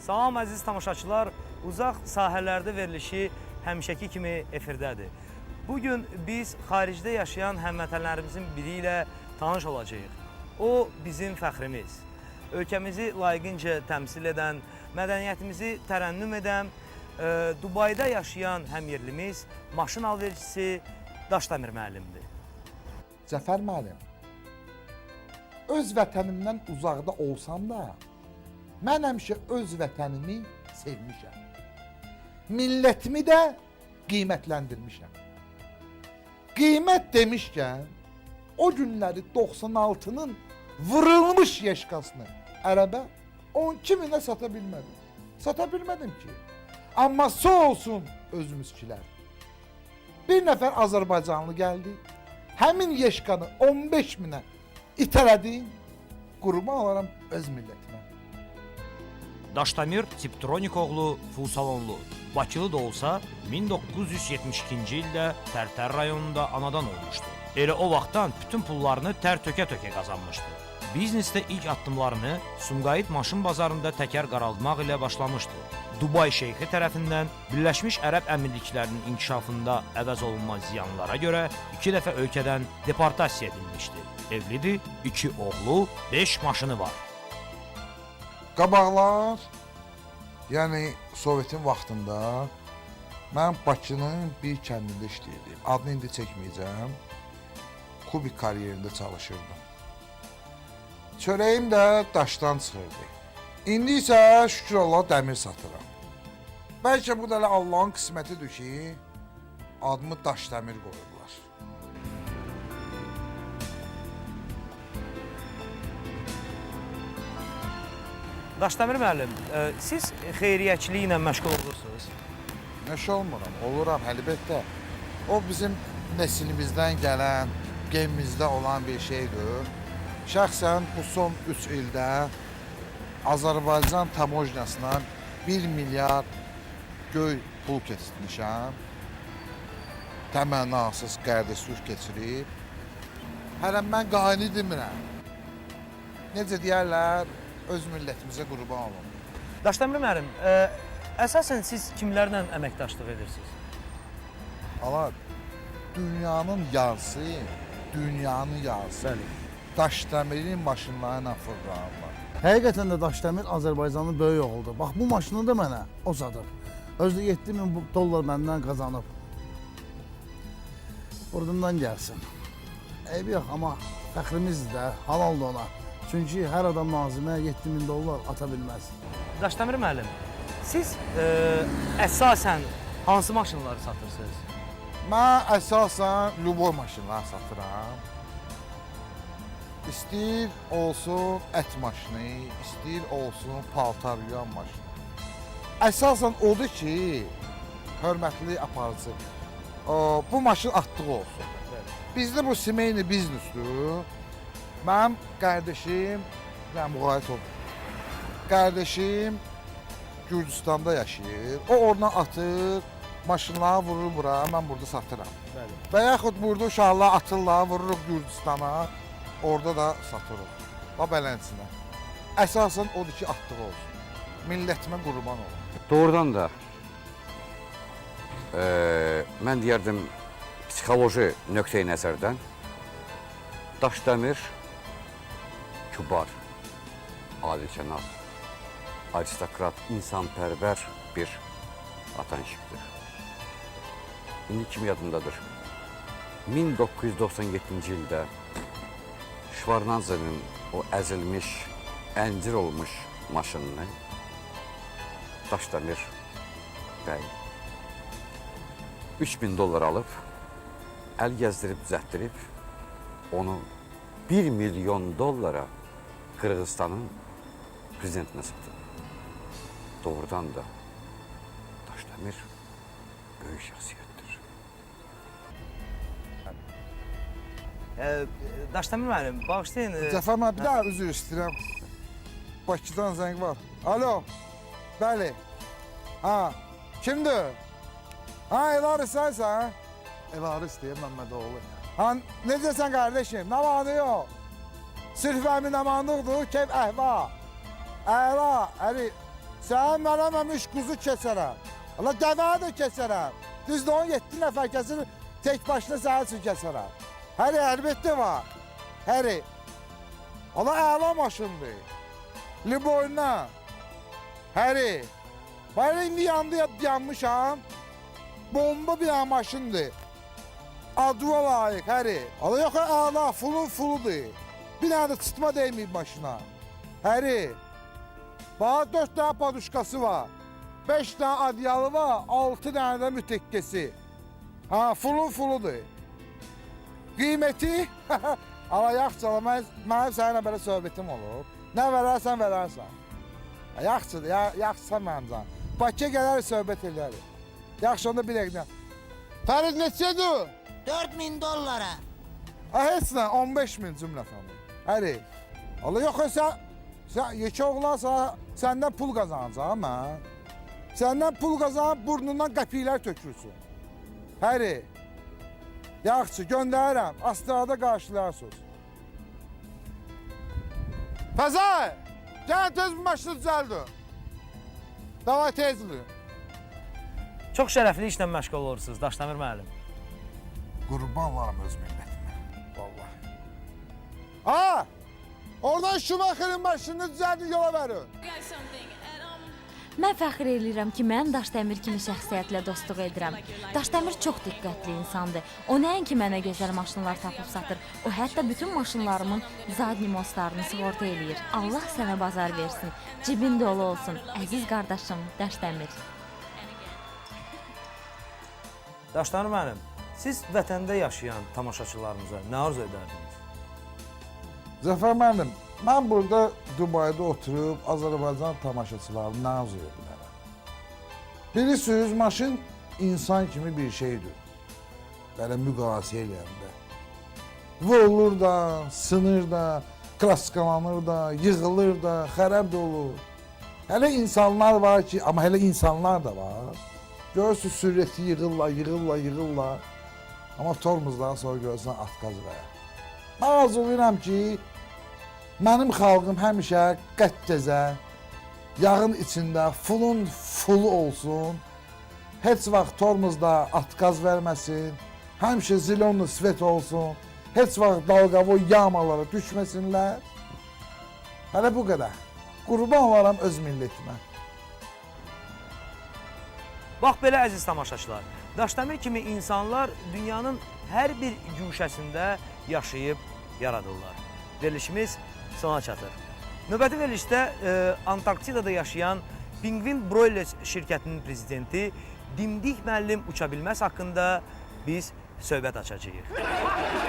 Salam əziz tamaşaçılar, uzaq sahələrdə verilişi həmişəki kimi efirdədir. Bugün biz xaricdə yaşayan həmvətənlərimizin biri ilə tanış olacağıq. O bizim fəxrimiz. Ölkəmizi layiqincə təmsil edən, mədəniyyətimizi tərənnüm edən, Dubayda yaşayan həmyerlimiz, maşın alverçisi Daşdəmir müəllimdir. Cəfər müəllim, öz vətənimdən uzaqda olsam da, mən həmişə öz vətənimi sevmişəm. Millətimi də qiymətləndirmişəm. Qiymət demişkən, o günləri 96-nın vurulmuş yeşkasını ərəbə 12 minə sata bilmədim. Sata bilmədim ki. Amma sağ olsun özümüzkilər. Bir nəfər Azərbaycanlı gəldi. Həmin yeşkanı 15 minə itələdi. Qurban olaram öz millətimə. Daşdəmir Tiptronik oğlu Fusalonlu. Bakılı da olsa 1972-ci ildə Tərtər rayonunda anadan olmuşdu. Elə o vaxtdan bütün pullarını tər tökə-tökə qazanmışdı. Biznesdə ilk addımlarını Sumqayıt maşın bazarında təkər qaraltmaq ilə başlamışdı. Dubay şeyxi tərəfindən Birləşmiş Ərəb Əmirliklərinin inkişafında əvəz olunmaz ziyanlara görə 2 dəfə ölkədən deportasiya edilmişdi. Evlidir, 2 oğlu, 5 maşını var. Qabaqlar, yəni Sovetin vaxtında mən Bakının bir kəndində işləyirdim. Adını indi çəkməyəcəm. Kubik karyerində çalışırdım. Çörəyim də daşdan çıxırdı. İndi isə şükür Allah dəmir satıram. Bəlkə bu da elə Allahın qismətidir ki, adımı Daşdəmir qoyublar. Daşdəmir müəllim, siz xeyriyyəçilik ilə məşğul olursunuz? Məşğul olmuram, oluram əlbəttə. O bizim neslimizdən gələn, genimizdə olan bir şeydir. Şəxsən bu son 3 ildə Azərbaycan tamojnasına 1 milyar göy pul keçirtmişəm. Təmənnasız qardaşlıq keçirib. Hələ mən qani demirəm. Necə deyərlər, öz millətimizə qurban olum. Daşdəmir müəllim, əsasən siz kimlərlə əməkdaşlıq edirsiniz? Ala, dünyanın yarısı, dünyanın yarısı. Bəli. Daşdəmirin maşınları ilə fırlanırlar. Həqiqətən də Daşdəmir Azərbaycanın böyük oğludur. Bax bu maşını da mənə o satıb. Özü də 7000 dollar məndən qazanıb. Burdundan gəlsin. Eybi yox, amma fəxrimizdir də, halaldır ona. Çünki hər adam Nazimə 7000 dollar ata bilməz. Daşdəmir müəllim, siz əsasən hansı maşınları satırsınız? Mən əsasən lüboy maşınlar satıram. İstəyir olsun ət maşını, istəyir olsun paltar yuyan maşını. Əsasən odur ki, hörmətli aparıcı, bu maşın atdığı olsun. Bizdə bu semeyni biznesdir. Mənim qardaşım, yəni müğayət olun. Qardaşım Gürcüstanda yaşayır. O oradan atır, maşınları vurur bura, mən burada satıram. Bəli. Və yaxud burada uşaqlar atırlar, vururuq Gürcüstana, orada da satırıq. Va beləsinə. Əsasən odur ki, atdığı olsun. Millətimə qurban olum. Doğrudan da mən deyərdim psixoloji nöqteyi nəzərdən Daşdəmir kübar, alicənab, aristokrat, insanpərvər bir atanşikdir. İndi kim yadındadır? 1997-ci ildə Şvarnadzenin o əzilmiş, əncir olmuş maşınını Daşdəmir bəy 3000 dollar alıb, əl gəzdirib, düzəltdirib, onu 1 milyon dollara Qırğızstanın prezidentinə satıb. Doğrudan da Daşdəmir böyük şəxsiyyətdir. Daşdəmir müəllim, bağışlayın. Cəfər müəllim, bir daha üzr istəyirəm. Bakıdan zəng var. Alo. Bəli. Ha, kimdir? Ha, Elaris sənsən? Elaris deyə Məmmədoğlu. Ha, necəsən qardaşım? Nə var nə yox? Sırf əmin amanlıqdır, keyf əhva. Əla, əli. Sən mələməmiş quzu kəsərəm. Allah dəvəni də kəsərəm. Düzdür, 17 nəfər kəsir, tək başına sənin üçün kəsərəm. Həri, əlbəttə var. Həri. Allah əla maşındır. Liboyna. Həri. Bayra indi yandı, yanmışam. Bomba bir dənə maşındır. Adıva layiq, həri. Allah yox, əla, fulun fuludur. Bir dənə də çıtma dəyməyib maşına. Həri. Bax, 4 dənə paduşkası var. 5 dənə adyalı var, 6 dənə də mütəkkəsi. Ha, fulun fuludur. Qiyməti? Ala yaxşı, ala, mənim səninlə belə söhbətim olub. Nə verərsən, verərsən. Yaxşıdır, ya, yaxşısan mənim can. Bakıya gələrik, söhbət edərik. Yaxşı, onda bir dəqiqə. Fərid neçədir? 4000 dollara. Ha, heç nə, 15 min cümlətanı. Əri, Allah yox, sən yekə oğlan sana, səndən pul qazanacağam mən. Səndən pul qazanıb burnundan qəpiklər tökülsün. Həri, yaxşı, göndərirəm, Astrada qarşılayarsınız. Fəzai, gəl tez bu maşını düzəldin. Davay tez olun. Çox şərəfli işlə məşğul olursunuz Daşdəmir müəllim. Qurban olaram öz millətimə. Vallahi. Ha! Oradan Schumacherin maşınını düzəldin yola verin. Mən fəxr eləyirəm ki, mən Daşdəmir kimi şəxsiyyətlə dostluq edirəm. Daşdəmir çox diqqətli insandır. O nəinki mənə gözəl maşınlar tapıb satır, o hətta bütün maşınlarımın zadni mostlarını sığorta eləyir. Allah sənə bazar versin, cibin dolu olsun, əziz qardaşım Daşdəmir. Daşdəmir müəllim, siz vətəndə yaşayan tamaşaçılarımıza nə arzu edərdiniz? Zəfər müəllim, mən burada Dubayda oturub Azərbaycan tamaşaçılarını nə arzu edə bilərəm? Bilirsiniz, maşın insan kimi bir şeydir. Belə müqayisə eləyəndə. Vurulur da, sınır da, kraskalanır da, yığılır da, xərab da olur. Hələ insanlar var ki, amma hələ insanlar da var. Görürsünüz sürəti yığırlar, yığırlar, yığırlar. Amma tormozdan sonra görürsən atqaz verər. Mən arzulayıram ki, mənim xalqım həmişə qət gəzə, yağın içində fulun fulu olsun. Heç vaxt tormozda atqaz verməsin. Həmişə zilonlu svet olsun. Heç vaxt dalqavoy yamalara düşməsinlər. Hələ bu qədər. Qurban olaram öz millətimə. Bax belə əziz tamaşaçılar, Daşdəmir kimi insanlar dünyanın hər bir güşəsində yaşayıb yaradırlar. Verilişimiz sona çatır. Növbəti verilişdə Antarktidada yaşayan Penguin Broilers şirkətinin prezidenti Dimdik müəllim uça bilməz haqqında biz söhbət açacağıq.